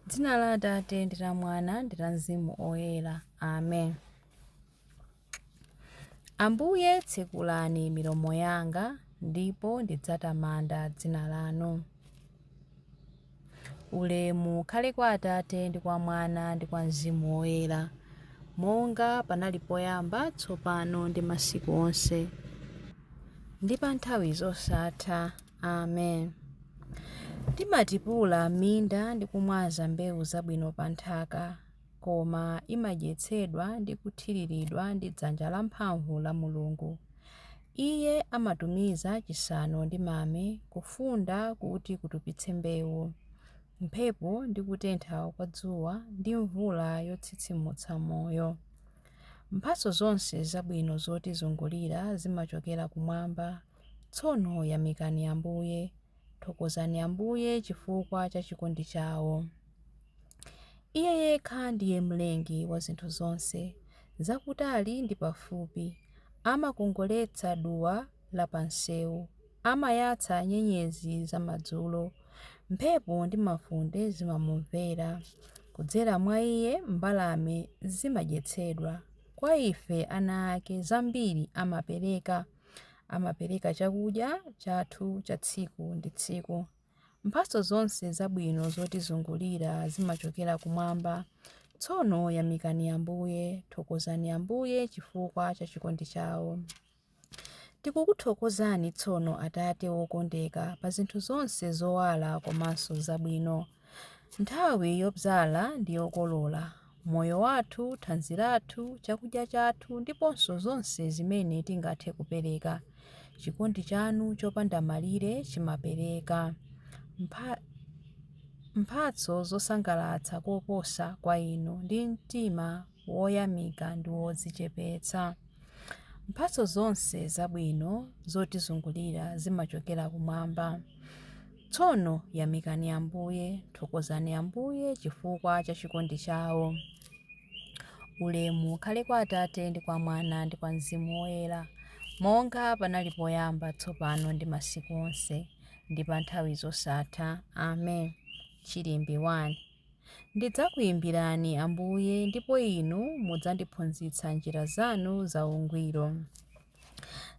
Dzina la Atate ndi la Mwana ndi la Mzimu Oyera. Amen. Ambuye tsekulani milomo yanga, ndipo ndidzatamanda dzina lanu. Ulemu ukhale kwa Atate ndi kwa Mwana ndi kwa Mzimu Woyera, monga panali poyamba, tsopano ndi masiku onse, ndi pa nthawi zosatha. Amen. Timatipula m'minda ndi kumwaza mbewu zabwino pa nthaka, koma imadyetsedwa ndi kuthiriridwa ndi dzanja lamphamvu la Mulungu. Iye amatumiza chisanu ndi mame, kufunda kuti kutupitse mbewu, mphepo ndi kutentha kwa dzuwa ndi mvula yotsitsimutsa moyo. Mphatso zonse zabwino zotizungulira zimachokera kumwamba. Tsono yamikani Ambuye, thokozani Ambuye chifukwa cha chikondi chawo. Iye yekha ndiye Mlengi wa zinthu zonse, zakutali ndi pafupi. Amakongoletsa duwa la pamsewu, amayatsa nyenyezi zamadzulo. Mphepo ndi mafunde zimamumvera. Kudzera mwa iye mbalame zimadyetsedwa. Kwa ife ana ake zambiri amapereka. Amapereka chakudya chathu cha tsiku ndi tsiku. Mphatso zonse zabwino zotizungulira zimachokera kumwamba. Tsono yamikani Ambuye, thokozani Ambuye chifukwa cha chikondi chawo. Tikukuthokozani tsono Atate wokondeka pa zinthu zonse zowala komanso zabwino. Nthawi yobzala ndi yokolola, moyo wathu, thanzi lathu, chakudya chathu ndiponso zonse zimene tingathe kupereka. Chikondi chanu chopanda malire chimapereka mphatso zosangalatsa koposa kwa inu ndi mtima woyamika ndi wodzichepetsa. Mphatso zonse zabwino zotizungulira zimachokera kumwamba. Tsono yamikani Ambuye, thokozani Ambuye chifukwa cha chikondi chawo. Ulemu ukhale kwa Atate ndi kwa Mwana ndi kwa Mzimu Woyera, monga panali poyamba, tsopano ndi masiku onse, ndi pa nthawi zosatha. Amen. Chilimbi 1. Ndidzakuyimbirani Ambuye, ndipo inu mudzandiphunzitsa njira zanu za ungwiro.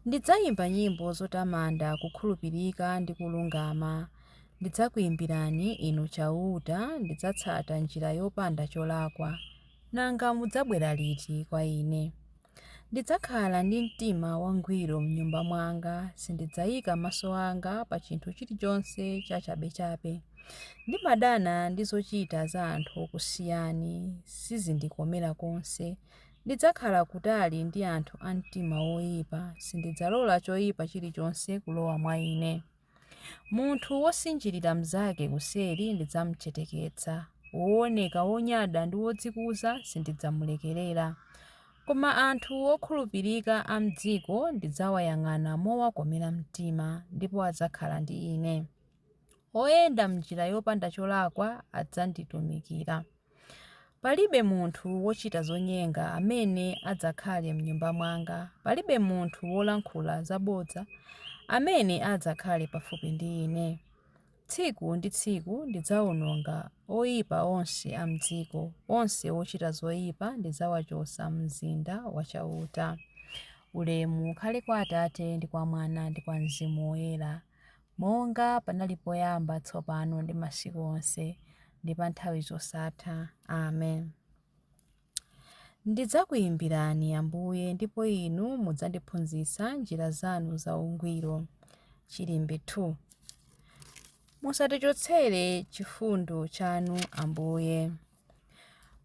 Ndidzayimba nyimbo zotamanda kukhulupirika ndi kulungama. Ndidzakuyimbirani Inu Chauta, ndidzatsata njira yopanda cholakwa. Nanga mudzabwera liti kwa ine? Ndidzakhala ndi mtima wangwiro m'nyumba mwanga, sindidzayika maso anga pa chinthu chilichonse chachabechabe. Ndimadana ndi zochita za anthu okusiyani, sizindikomera konse. Ndidzakhala kutali ndi anthu a mtima woyipa, sindidzalola choyipa chilichonse kulowa mwa ine. Munthu wosinjirira mnzake kuseri ndidzamucheteketsa, wooneka wonyada ndi wodzikuza sindidzamulekerera. Koma anthu okhulupirika a m'dziko ndidzawayang'ana mowakomera mtima, ndipo adzakhala ndi ine. Oyenda m'njira yopanda cholakwa adzanditumikira. Palibe munthu wochita zonyenga amene adzakhale m'nyumba mwanga, palibe munthu wolankhula zabodza amene adzakhale pafupi ndi ine. Tsiku ndi tsiku ndidzawononga oyipa onse a m'dziko, onse ochita zoyipa ndidzawachotsa m'mzinda wa Chauta. Ulemu ukhale kwa Atate ndi kwa Mwana ndi kwa Mzimu Woyera, monga panali poyamba, tsopano ndi masiku onse, ndi pa nthawi zosatha. Amen. Ndidzakuyimbirani Ambuye, ndipo inu mudzandiphunzitsa njira zanu za ungwiro. Chilimbi 2. Musatichotsere chifundo chanu Ambuye.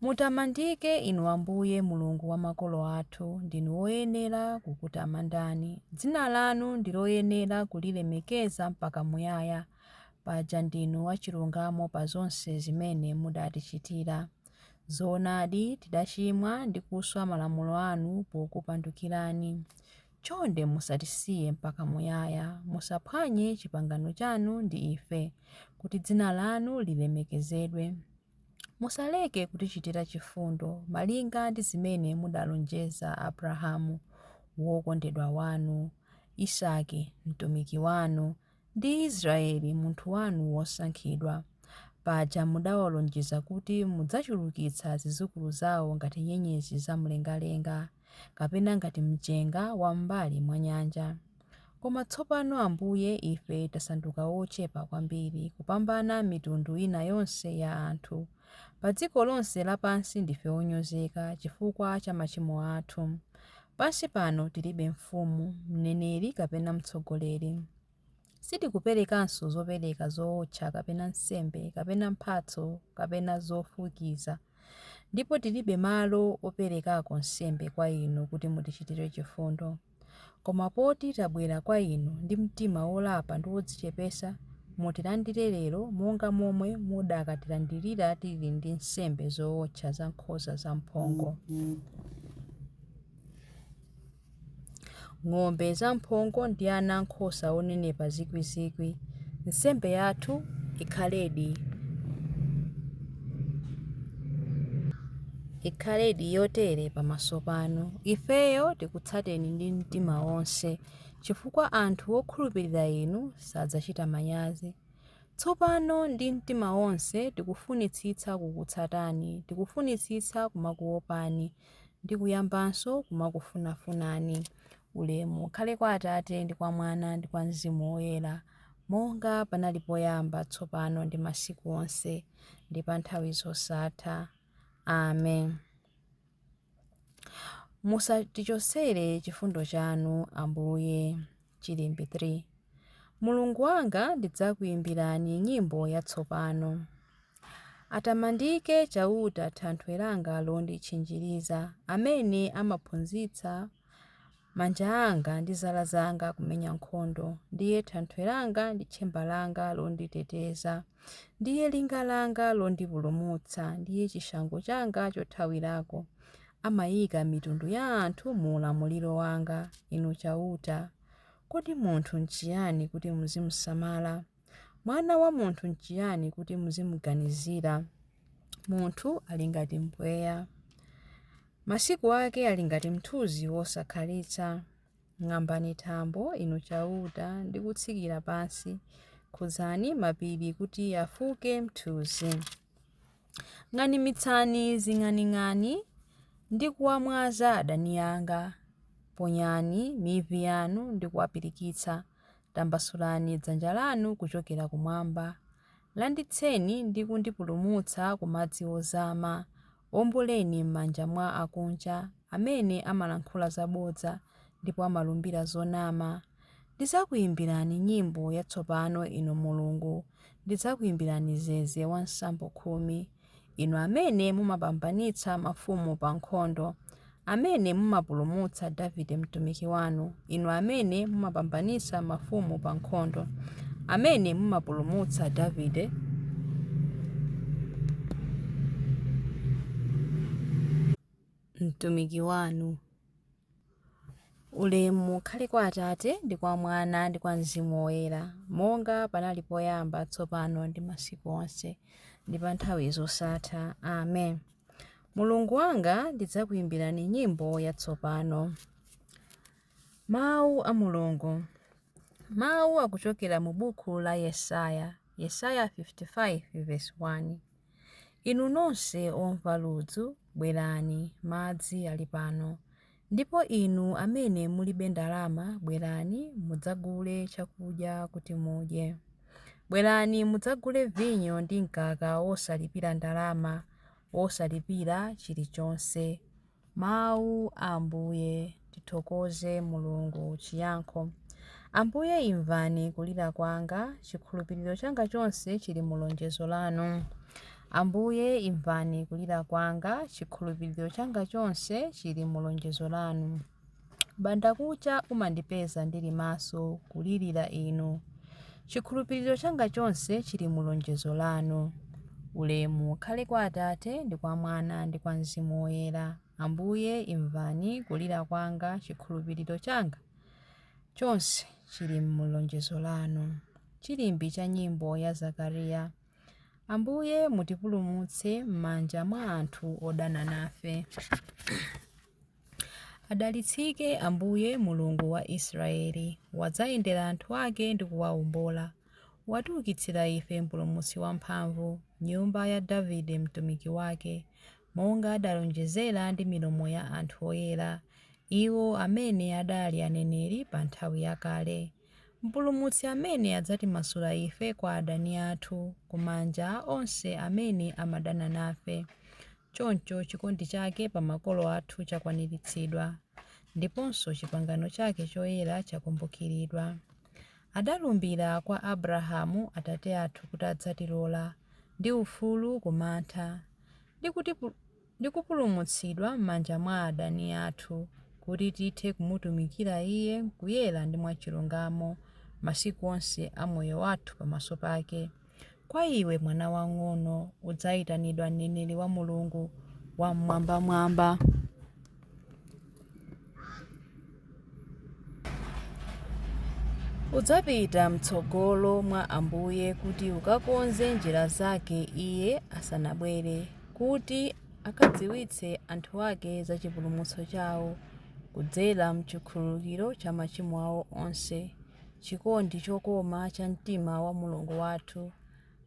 Mutamandike Inu Ambuye Mulungu wa makolo athu, ndinu woyenera kukutamandani. Dzina lanu ndi loyenera kulilemekeza mpaka muyaya, paja ndinu wachilungamo pa zonse zimene mudatichitira. Zoonadi, tidachimwa ndi kuswa malamulo anu pokupandukirani. Chonde musatisiye mpaka muyaya, musaphwanye chipangano chanu ndi ife, kuti dzina lanu lilemekezedwe. Musaleke kutichitira chifundo, malinga ndi zimene mudalonjeza Abrahamu wokondedwa wanu, Isake mtumiki wanu, ndi Israeli munthu wanu wosankhidwa. Paja mudawalonjeza kuti mudzachulukitsa zidzukulu zao ngati nyenyezi zamumlengalenga, kapena ngati mchenga wa m'mbali mwa nyanja. Koma tsopano Ambuye, ife tasanduka ochepa kwambiri kupambana mitundu ina yonse ya anthu. Pa dziko lonse lapansi ndife onyozeka chifukwa cha machimo athu. Pansi pano tilibe mfumu, mneneri kapena mtsogoleri. Sitikuperekanso zopereka zootcha kapena nsembe kapena mphatso kapena zofukiza. Ndipo tilibe malo operekako nsembe kwa Inu kuti mutichitire chifundo. Koma poti tabwera kwa Inu ndi mtima wolapa ndi wodzichepetsa, mutilandire lero monga momwe mudakatilandirira tili ndi nsembe zootcha za nkhosa zamphongo, ng'ombe zamphongo ndi ana ankhosa onenepa zikwizikwi. Nsembe yathu ikhaledi yotere pamaso panu. Ifeyo tikutsateni ndi mtima wonse, chifukwa anthu okhulupirira Inu sadzachita manyazi. Tsopano ndi mtima wonse tikufunitsitsa kukutsatani, tikufunitsitsa kumakuopani ndi kuyambanso kumakufunafunani. Ulemu ukhale kwa Atate ndi kwa Mwana ndi kwa Mzimu Woyera, monga panali poyamba, tsopano ndi masiku onse, ndi pa nthawi zosatha. Amen. Musatichotsere chifundo chanu, Ambuye. Chilimbi 3. Mulungu wanga, ndidzakuyimbirani nyimbo yatsopano. Atamandike Chauta thanthwe langa londitchinjiriza, amene amaphunzitsa manja anga ndi zala zanga kumenya nkhondo. Ndiye thanthwe langa ndi tchemba langa londiteteza. Ndiye linga langa londipulumutsa, ndiye chishango changa chothawirako. Amayika mitundu ya anthu mu ulamuliro wanga. Inu Chauta, kodi munthu n'chiyani kuti muzimusamala? Mwana wa munthu n'chiyani kuti muzimuganizira? Munthu ali ngati mpweya. Masiku ake ali ngati mthunzi wosakhalitsa. Ng'ambani thambo, Inu Chauta, ndi kutsikira pansi. Khudzani mapiri kuti afuke mthunzi. Ng'animitsani zing'aning'ani ndi kuwamwaza adani anga. Ponyani mivi yanu ndi kuwapirikitsa. Tambasulani dzanja lanu kuchokera kumwamba. Landitseni ndi kundipulumutsa ku madzi ozama. Omboleni m'manja mwa akunja, amene amalankhula zabodza ndipo amalumbira zonama. Ndidzakuyimbirani nyimbo yatsopano Inu Mulungu, ndidzakuyimbirani zeze wa nsambo khumi. Inu amene mumapambanitsa mafumu pa nkhondo, amene mumapulumutsa Davide mtumiki wanu, inu amene mumapambanitsa mafumu pa nkhondo, amene mumapulumutsa Davide mtumiki wanu. Ulemu ukhale kwa Atate ndi kwa Mwana ndi kwa Mzimu Woyera, monga panali poyamba, tsopano ndi masiku onse, ndi pa nthawi zosatha. Amen. Mulungu wanga, ndidzakuyimbirani nyimbo yatsopano. Mawu a Mulungu. Mawu akuchokera mu buku la Yesaya, Yesaya 55 verse 1. Inu nonse omva ludzu, bwerani, madzi ali pano. Ndipo inu amene mulibe ndalama, bwerani mudzagule chakudya kuti mudye. Bwerani mudzagule vinyo ndi mkaka wosalipira ndalama, wosalipira chilichonse. Mawu a Ambuye. Tithokoze Mulungu. Chiyankho. Ambuye imvani kulira kwanga, chikhulupiriro changa chonse chili mu lonjezo lanu. Ambuye imvani kulira kwanga, chikhulupiriro changa chonse chili mu lonjezo lanu. Bandakucha umandipeza ndili maso kulirira inu. Chikhulupiriro changa chonse chili mu lonjezo lanu. Ulemu ukhale kwa Atate ndi kwa Mwana ndi kwa Mzimu Woyera. Ambuye imvani kulira kwanga, chikhulupiriro changa chonse chili mu lonjezo lanu. Chilimbi cha nyimbo ya Zakariya. Ambuye mutipulumutse m'manja mwa anthu odana nafe. Adalitsike Ambuye Mulungu wa Israeli, wadzayendera anthu ake ndi kuwawombola. Watiukitsira ife Mpulumutsi wamphamvu, nyumba ya Davide mtumiki wake, monga adalonjezera ndi milomo ya anthu oyera, iwo amene adali aneneri pa nthawi yakale. Mpulumutsi amene adzatimasula ife kwa adani athu, ku manja a onse amene amadana nafe. Choncho chikondi chake pa makolo athu chakwaniritsidwa, ndiponso chipangano chake choyera chakumbukiridwa. Adalumbira kwa Abrahamu atate athu kuti adzatilola, ndi ufulu ku mantha, ndi kupulumutsidwa m'manja mwa adani athu, kuti tithe kumutumikira Iye m'kuyera ndi mwachilungamo masiku onse a moyo wathu pamaso pake. Kwa iwe mwana wang'ono, udzayitanidwa mneneri wa Mulungu Wam'mwambamwamba. Udzapita m'tsogolo mwa Ambuye kuti ukakonze njira zake Iye asanabwere, kuti akadziwitse anthu ake za chipulumutso chawo, kudzera m'chikhululukiro cha machimo awo onse, chikondi chokoma cha mtima wa Mulungu wathu,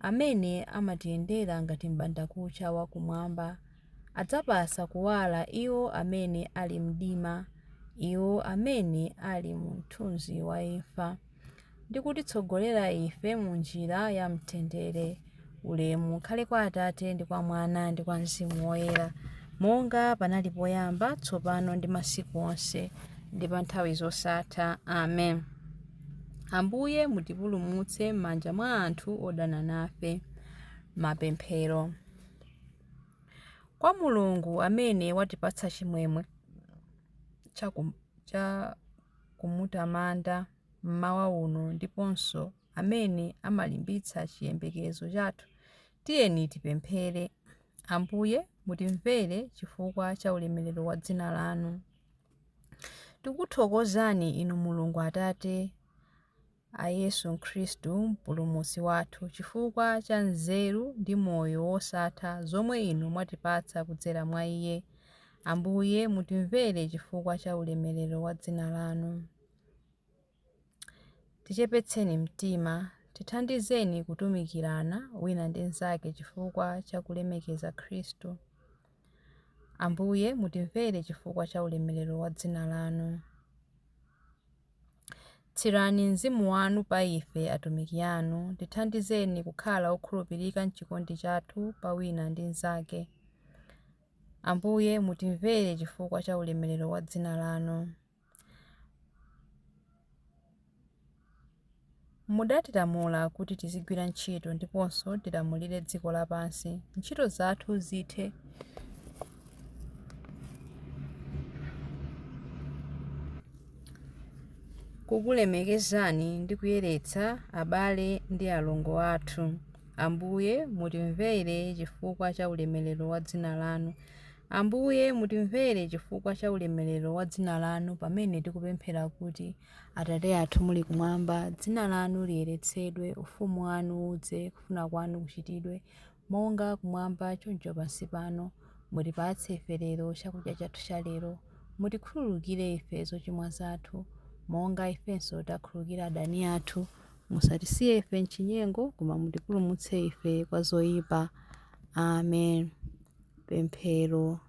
amene amatiyendera ngati m'bandakucha wakumwamba, adzapatsa kuwala iwo amene ali mdima, iwo amene ali mu mthunzi wa imfa, ndi kutitsogolera ife mu njira ya mtendere. Ulemu ukhale kwa Atate ndi kwa Mwana ndi kwa Mzimu Woyera, monga panali poyamba, tsopano ndi masiku onse, ndi pa nthawi zosatha. Amen. Ambuye mutipulumutse m'manja mwa anthu odana nafe. Mapemphero. Kwa Mulungu amene watipatsa chimwemwe cha kumutamanda mmawa uno ndiponso amene amalimbitsa chiyembekezo chathu, tiyeni tipemphere. Ambuye mutimvere chifukwa cha ulemerero wa dzina lanu. Tikuthokozani inu Mulungu Atate a Yesu Khristu Mpulumutsi wathu, chifukwa cha nzeru ndi moyo wosatha zomwe inu mwatipatsa kudzera mwa Iye. Ambuye mutimvere chifukwa cha ulemerero wa dzina lanu. Tichepetseni mtima, tithandizeni kutumikirana wina ndi mnzake chifukwa cha kulemekeza Khristu. Ambuye mutimvere chifukwa cha ulemerero wa dzina lanu. Tsirani mzimu wanu pa ife atumiki anu, tithandizeni kukhala okhulupirika m'chikondi chathu pa wina ndi mnzake. Ambuye mutimvere chifukwa cha ulemerero wa dzina lanu. Mudatilamula kuti tizigwira ntchito ndiponso tilamulire dziko lapansi. Ntchito zathu zithe kukulemekezani ndi kuyeretsa abale ndi alongo athu. Ambuye mutimvere chifukwa cha ulemerero wa dzina lanu. Ambuye mutimvere chifukwa cha ulemerero wa dzina lanu pamene tikupemphera kuti, Atate athu muli kumwamba, dzina lanu liyeretsedwe, ufumu wanu udze, kufuna kwanu kuchitidwe, monga kumwamba choncho pansi pano. Mutipatse ife lero chakudya chathu cha lero. Mutikhululukire ife zochimwa zathu, monga ifenso takhululukira adani athu. Musatisiye ife m'chinyengo, koma mutipulumutse ife kwa zoyipa. Amen. Pemphero.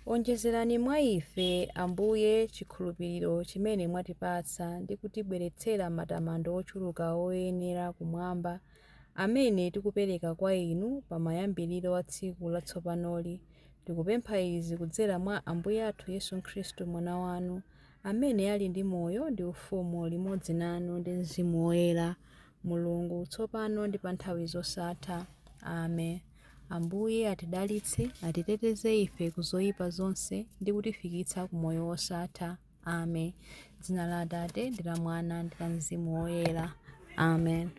Onjezerani mwa ife, Ambuye, chikhulupiriro chimene mwatipatsa ndi kutibweretsera matamando ochuluka oyenera kumwamba, amene tikupereka kwa inu pa mayambiriro a tsiku latsopanoli. Tikupempha izi kudzera mwa Ambuye athu Yesu Khristu Mwana wanu, amene ali ndi moyo ndi ufumu limodzi nanu ndi Mzimu Woyera, Mulungu, tsopano ndi pa nthawi zosatha. Amen. Ambuye atidalitse, atiteteze ife ku zoyipa zonse ndi kutifikitsa ku moyo wosatha. Amen. Dzina la Atate ndi la Mwana ndi la Mzimu Woyera. Amen.